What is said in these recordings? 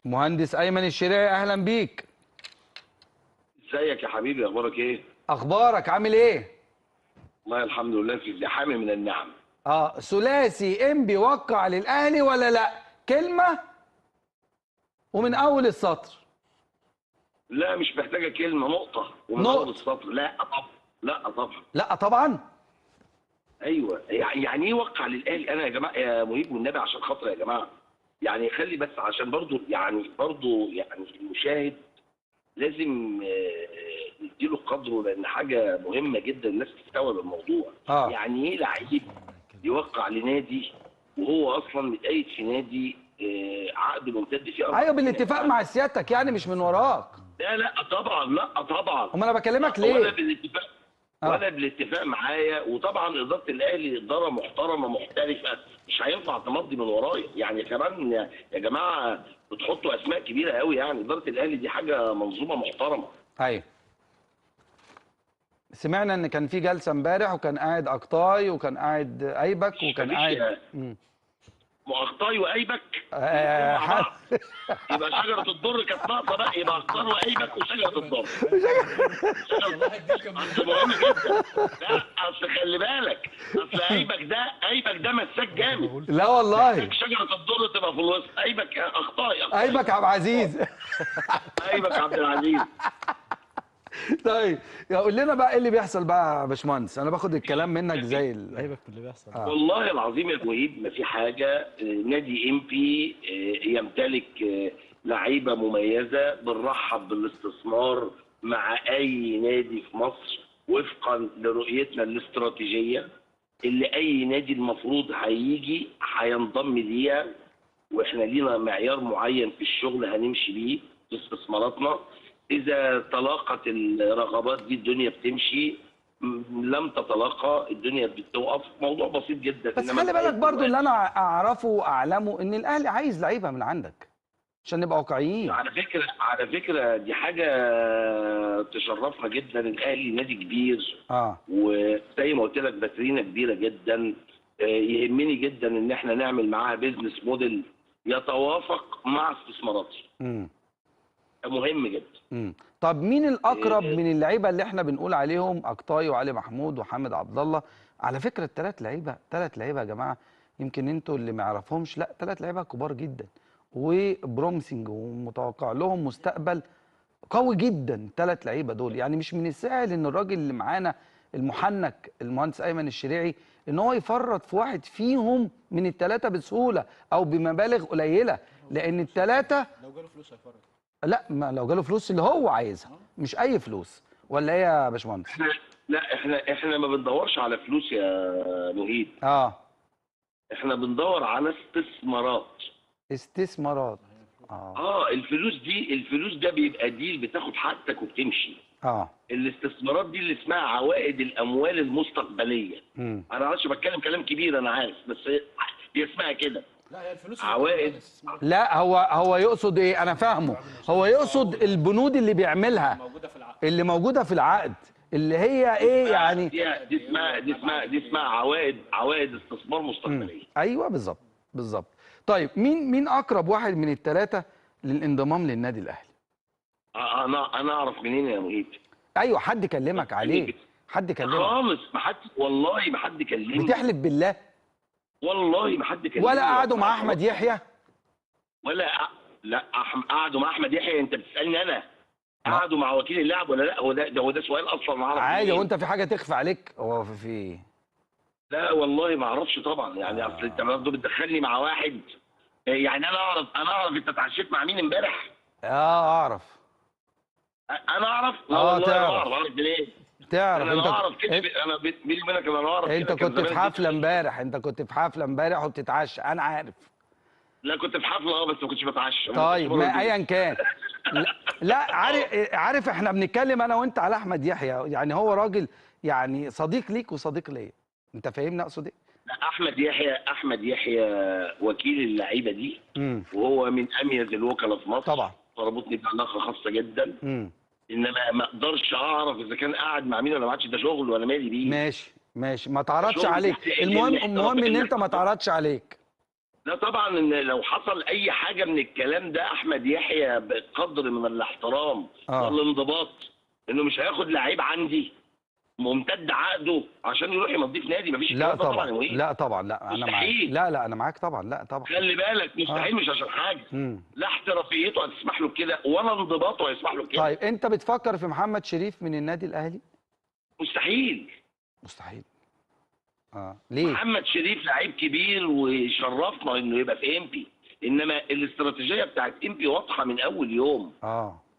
مهندس ايمن الشريعي، اهلا بيك. ازيك يا حبيبي، اخبارك ايه؟ اخبارك عامل ايه؟ والله الحمد لله في ازدحام من النعم. ثلاثي انبي وقع للاهلي ولا لا؟ كلمة ومن اول السطر. لا مش محتاجه كلمة، نقطة ومن اول السطر. لا طبعا، لا طبعا، لا طبعا. ايوه، يعني ايه وقع للاهلي؟ انا يا جماعة يا مهيب والنبي عشان خاطر يا جماعة، يعني خلي بس عشان برضو يعني المشاهد لازم نديله قدره، لان حاجة مهمة جدا الناس تستوعب الموضوع. يعني ايه لعيب يوقع لنادي وهو اصلا متقيد في نادي عقده ممتد فيه؟ ايوه بالاتفاق مع سيادتك، يعني مش من وراك. لا لا طبعا، لا طبعا. امال انا بكلمك ليه؟ ولا بالاتفاق، ولا بالاتفاق معايا. وطبعا ادارة الاهلي ادارة محترمه محترفه، مش هينفع تمضي من ورايا. يعني كمان يا جماعة بتحطوا اسماء كبيرة قوي، يعني ادارة الاهلي دي حاجة منظومة محترمه. ايوه سمعنا ان كان في جلسه امبارح، وكان قاعد اقطاي وكان قاعد ايبك وكان قاعد اقطاي وايبك. يبقى شجرة الدر كانت ناقصه بقى، يبقى اقطاي وايبك وشجره الدر. اصل مهم جدا. لا اصل خلي بالك، اصل ايبك ده، ايبك ده مساك جامد. لا والله شجرة الدر تبقى في الوسط، ايبك اقطاي، ايبك عبد العزيز. ايبك عبد العزيز. طيب قول لنا بقى ايه اللي بيحصل بقى يا باشمهندس؟ انا باخد الكلام منك زي ايوه اللي بيحصل. والله العظيم يا مهيب ما في حاجة. نادي انبي يمتلك لعيبة مميزة، بنرحب بالاستثمار مع اي نادي في مصر وفقا لرؤيتنا الاستراتيجية اللي اي نادي المفروض هيجي هينضم ليها، واحنا لينا معيار معين في الشغل هنمشي بيه في استثماراتنا. إذا تلاقت الرغبات دي الدنيا بتمشي، لم تتلاقى الدنيا بتوقف. موضوع بسيط جدا. بس خلي بالك برضو اللي أنا أعرفه وأعلمه إن الأهلي عايز لعيبة من عندك، عشان نبقى واقعيين. على فكرة، على فكرة دي حاجة تشرفنا جدا. الأهلي نادي كبير، وزي ما قلت لك باترينا كبيرة جدا. يهمني جدا إن احنا نعمل معاها business model يتوافق مع استثماراتي. مهم جدا. طب مين الاقرب من اللعيبة اللي احنا بنقول عليهم اقطاي وعلي محمود وحامد عبد الله؟ على فكرة الثلاث لعيبة، ثلاث لعيبة يا جماعة، يمكن انتوا اللي ما يعرفهمش، لا ثلاث لعيبة كبار جدا و promising ومتوقع لهم مستقبل قوي جدا. ثلاث لعيبة دول يعني مش من السهل ان الراجل اللي معانا المحنك المهندس ايمن الشريعي ان هو يفرط في واحد فيهم من الثلاثة بسهولة او بمبالغ قليله، لان الثلاثة لو جاله فلوس هيفرط. لا ما لو جاله فلوس اللي هو عايزها، مش اي فلوس. ولا ايه يا باشمهندس؟ احنا لا احنا ما بندورش على فلوس يا مهيب. احنا بندور على استثمارات. استثمارات. الفلوس دي، الفلوس ده بيبقى deal، بتاخد حاجتك وبتمشي. الاستثمارات دي اللي اسمها عوائد الاموال المستقبلية. انا معرفش بتكلم كلام كبير انا عارف، بس هي اسمها كده. لا هي الفلوس عوائد. لا هو يقصد ايه؟ انا فاهمه، هو يقصد البنود اللي بيعملها موجودة في العقد، اللي موجودة في العقد، اللي هي ايه يعني؟ دي اسمها عوائد استثمار مستقبلية. ايوه بالظبط بالظبط. طيب مين اقرب واحد من الثلاثة للانضمام للنادي الاهلي؟ انا اعرف منين يا مهيب؟ ايوه حد كلمك عليه؟ حد كلمك؟ خالص ما حد، والله ما حد كلمني. بتحلف بالله؟ والله ما حد كلمني. ولا قعدوا مع احمد يحيى؟ ولا لا قعدوا مع احمد يحيى. انت بتسالني انا قعدوا مع وكيل اللاعب ولا لا؟ هو ده سؤال اصلا ما اعرف. عادي، هو انت في حاجة تخفى عليك؟ هو في لا والله ما اعرفش طبعا. يعني اصل انت برضه بتدخلني مع واحد، يعني انا اعرف انت اتعشيت مع مين امبارح؟ اعرف. انا اعرف؟ لا والله انا اعرف. اعرف ليه؟ تعرف انا اعرف كده. انا بيني وبينك انا اعرف. انت كنت في حفلة امبارح، انت كنت في حفلة امبارح وبتتعشى، انا عارف. لا كنت في حفلة بس ما كنتش بتعشى. طيب ما ايا كان. لا عارف احنا بنتكلم انا وانت على احمد يحيى، يعني هو راجل يعني صديق ليك وصديق ليا، انت فاهمني اقصد ايه؟ لا احمد يحيى وكيل اللعيبة دي، وهو من اميز الوكلاء في مصر طبعا، ربطني بعلاقة خاصة جدا. انما ما اقدرش اعرف اذا كان قاعد مع مين ولا ما قعدش، ده شغل وانا مالي بيه. ماشي ماشي، ما تعرضش عليك. المهم ان انت ما تعرضش عليك. لا طبعا، ان لو حصل اي حاجة من الكلام ده احمد يحيى بقدر من الاحترام والانضباط انه مش هياخد لعيب عندي ممتد عقده عشان يروح يمضيه في نادي، مفيش. لا طبعا، لا طبعا، لا انا معاك، لا انا معاك طبعا، لا طبعا. خلي بالك مستحيل، مش عشان حاجة، لا احترافيته هتسمح له كده ولا انضباطه هيسمح له كده. طيب انت بتفكر في محمد شريف من النادي الاهلي؟ مستحيل. مستحيل. ليه؟ محمد شريف لعيب كبير وشرفنا انه يبقى في امبي، انما الاستراتيجية بتاعت امبي واضحة من اول يوم.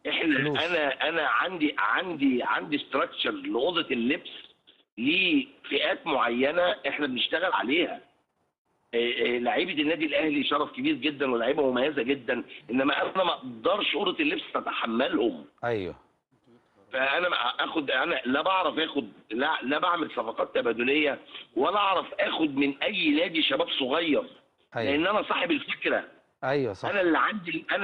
احنا فلوس. انا عندي structure لاوضه اللبس لفئات معينة احنا بنشتغل عليها. لعيبة النادي الاهلي شرف كبير جدا ولاعيبه مميزة جدا، انما انا ما اقدرش اوضة اللبس تتحملهم. ايوه. فانا اخد، انا لا بعرف اخد، لا بعمل صفقات تبادليه ولا اعرف اخد من اي نادي شباب صغير. أيوة. لان انا صاحب الفكرة. ايوه صح. انا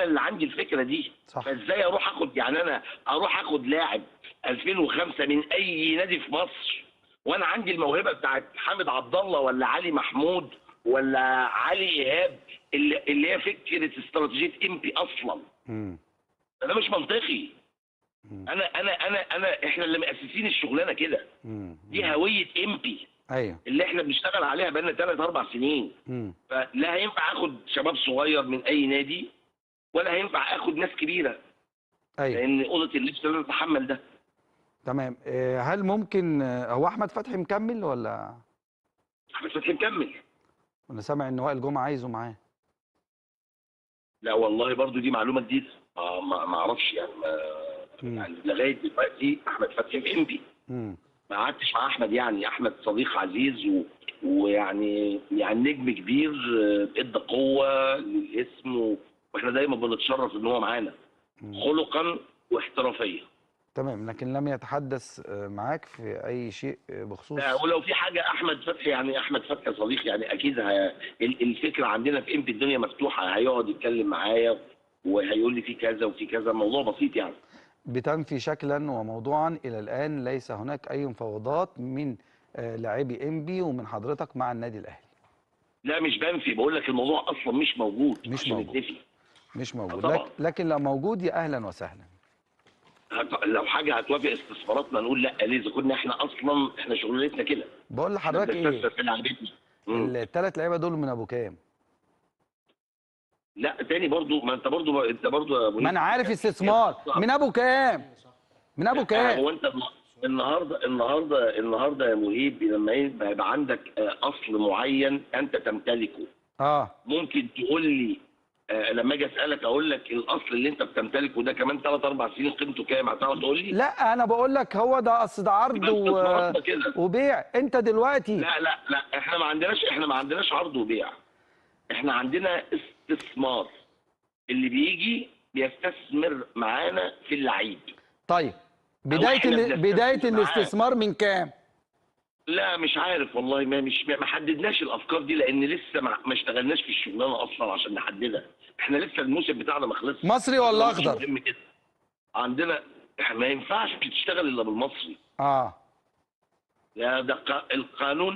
اللي عندي الفكرة دي. صح. فازاي اروح اخد، يعني انا اروح اخد لاعب 2005 من اي نادي في مصر وانا عندي الموهبة بتاعت حامد عبد الله ولا علي محمود ولا علي ايهاب اللي هي فكرة استراتيجية امبي اصلا. ده مش منطقي. انا انا انا انا احنا اللي مؤسسين الشغلانة كده. دي هوية امبي. ايوه. اللي احنا بنشتغل عليها بقالنا 3 4 سنين. فلا هينفع اخد شباب صغير من اي نادي ولا هينفع اخد ناس كبيرة. ايوه. لان اوضة اللبس لا تتحمل ده. تمام. هل ممكن هو احمد فتحي مكمل ولا؟ احمد فتحي مكمل. انا سامع ان وائل جمعه عايزه معاه. لا والله برضو دي معلومة جديدة. ما اعرفش يعني، يعني لغاية دلوقتي احمد فتحي في انبي. ما قعدتش مع احمد، يعني احمد صديق عزيز ويعني نجم كبير، ادى قوة للاسم واحنا دايما بنتشرف ان هو معانا خلقا واحترافيا. تمام، لكن لم يتحدث معاك في اي شيء بخصوص؟ ولو في حاجة احمد فتحي، يعني احمد فتحي صديق، يعني اكيد الفكرة عندنا في امبي الدنيا مفتوحة، هيقعد يتكلم معايا وهيقول لي في كذا وفي كذا، الموضوع بسيط يعني. بتنفي شكلا وموضوعا الى الان ليس هناك اي مفاوضات من لاعبي انبي ومن حضرتك مع النادي الاهلي؟ لا مش بنفي، بقول لك الموضوع اصلا مش موجود. مش موجود. مش موجود. لكن لو موجود يا اهلا وسهلا. لو حاجة هتوافق استثماراتنا نقول لا ليه، اذا كنا احنا اصلا احنا شغلتنا كده. بقول لحضرتك ايه؟ الثلاث لعيبة دول من ابو كام؟ لا تاني برضو، ما انت برضو يا ابو، ما انا عارف استثمار من ابو كام؟ من ابو كام؟ هو انت النهارده يا مهيب لما يبقى عندك اصل معين انت تمتلكه، ممكن تقول لي لما اجي اسالك اقول لك الاصل اللي انت بتمتلكه ده كمان 3 4 سنين قيمته كام، هتعرف تقول لي؟ لا انا بقول لك هو ده اصل ده عرض وبيع. انت دلوقتي لا لا لا، احنا ما عندناش عرض وبيع، احنا عندنا استثمار. اللي بيجي بيستثمر معانا في اللعيب. طيب بداية الاستثمار من كام؟ لا مش عارف والله، ما حددناش الافكار دي لان لسه ما اشتغلناش في الشغلانة اصلا عشان نحددها. احنا لسه الموسم بتاعنا ما خلصش. مصري ولا اخضر؟ عندنا ما ينفعش تشتغل الا بالمصري. لا ده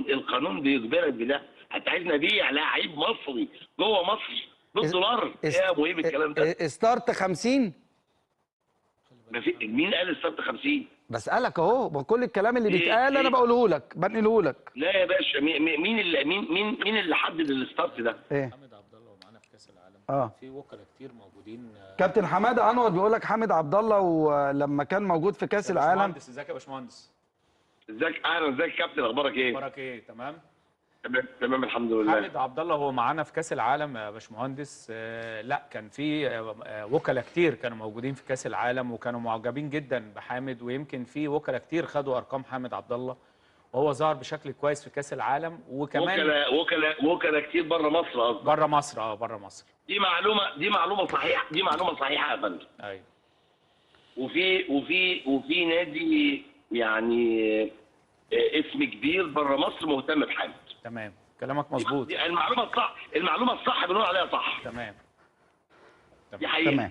القانون بيجبرك بده. انت عايزني ابيع لعيب مصري جوه مصر بالدولار؟ يا ابو ايه بالكلام ده؟ start 50؟ مين قال start 50؟ بسألك اهو، بكل الكلام اللي بيتقال انا بقوله لك، بنقله لك. لا يا باشا، مين اللي حدد ال start ده؟ ايه؟ حامد عبد الله ومعانا في كاس العالم. في وكلاء كتير موجودين. كابتن حمادة انور بيقول لك حامد عبد الله ولما كان موجود في كاس العالم. باشمهندس ازيك يا باشمهندس؟ ازيك؟ اهلا، ازيك يا كابتن، اخبارك ايه؟ اخبارك ايه؟ تمام؟ تمام الحمد لله. حامد عبد الله هو معانا في كاس العالم يا باشمهندس. لا كان في وكلاء كتير كانوا موجودين في كاس العالم وكانوا معجبين جدا بحامد، ويمكن في وكلاء كتير خدوا ارقام حامد عبد الله وهو ظهر بشكل كويس في كاس العالم. وكمان وكلاء كتير بره مصر. قصدك بره مصر؟ بره مصر. دي معلومة صحيحه، دي معلومة صحيحه يا فندم. ايوه. وفي نادي يعني اسم كبير بره مصر مهتم بحامد. تمام، كلامك مظبوط. المعلومة الصح بنقول عليها صح. تمام. دي حقيقة.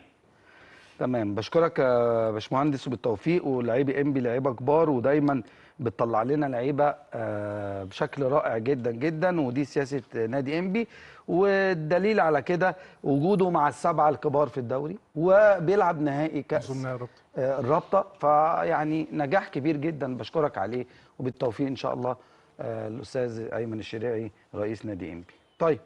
تمام، بشكرك يا باشمهندس وبالتوفيق. ولاعيبي انبي لعيبة كبار ودايما بتطلع لنا لعيبة بشكل رائع جدا جدا، ودي سياسة نادي انبي، والدليل على كده وجوده مع السبعة الكبار في الدوري وبيلعب نهائي كاس الرابطة. فيعني نجاح كبير جدا، بشكرك عليه وبالتوفيق ان شاء الله الاستاذ ايمن الشريعي رئيس نادي انبي. طيب